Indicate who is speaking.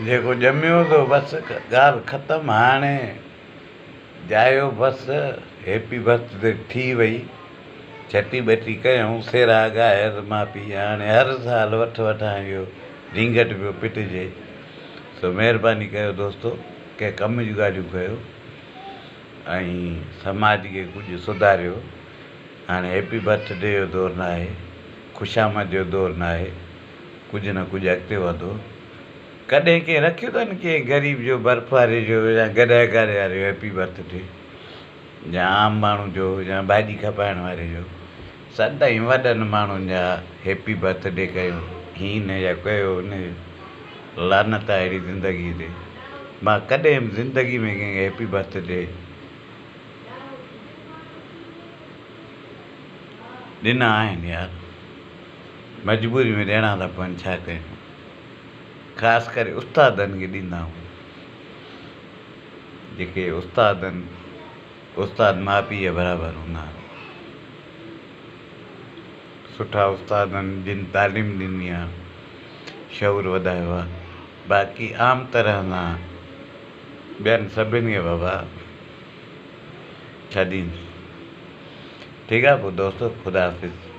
Speaker 1: جيڪو ڄميو سو بس ڳالهه ختم هاڻي ڄايو بس هيپي برٿ ڊي ٿي وئي ڇٽي ٻٽي ڪيائون سهرا ڳايس ماء پيء هاڻي هر سال وٺ وٺان اهو رينگٽ پيو پٽجي سو مهرباني ڪيو دوستو ڪنهن ڪم جون ڳالهيون ڪيو ۽ سماج کي ڪجهه سڌاريو هاڻي هيپي برٿ ڊي جو دور ناهي خوشامد جو دور ناهي ڪجهه نه ڪجهه اڳتي وڌو. ڪڏهن ڪنهن رکيو اٿن ڪنهن غريب جو برف واري جو يا گڏهه گاري واري جو هيپي برٿ ڊي يا عام ماڻهو جو يا ڀاڄي کپائڻ واري جو سدائين وڏن ماڻهن جا هيپي برٿ ڊي ڪيو هين يا ڪيو هن جو لعنت آهي اهڙي زندگي تي مان ڪڏهن به زندگي ۾ ڪنهن کي هيپي برٿ ڊي ڏنا آهن يار. مجبوري ۾ ڏيڻا ٿا پون ڇا ڪيون خاص ڪري استادن کي ڏيندا آهيون جيڪي استادن استاد ماء پيء برابر هوندا آهن سٺا استادن جن تعليم ڏني آهي شعور وڌايو آهي باقي عام طرح سان ٻين سڀني کي بابا ڇڏين ٺيڪ آهي پوء دوستو خدا حافظ.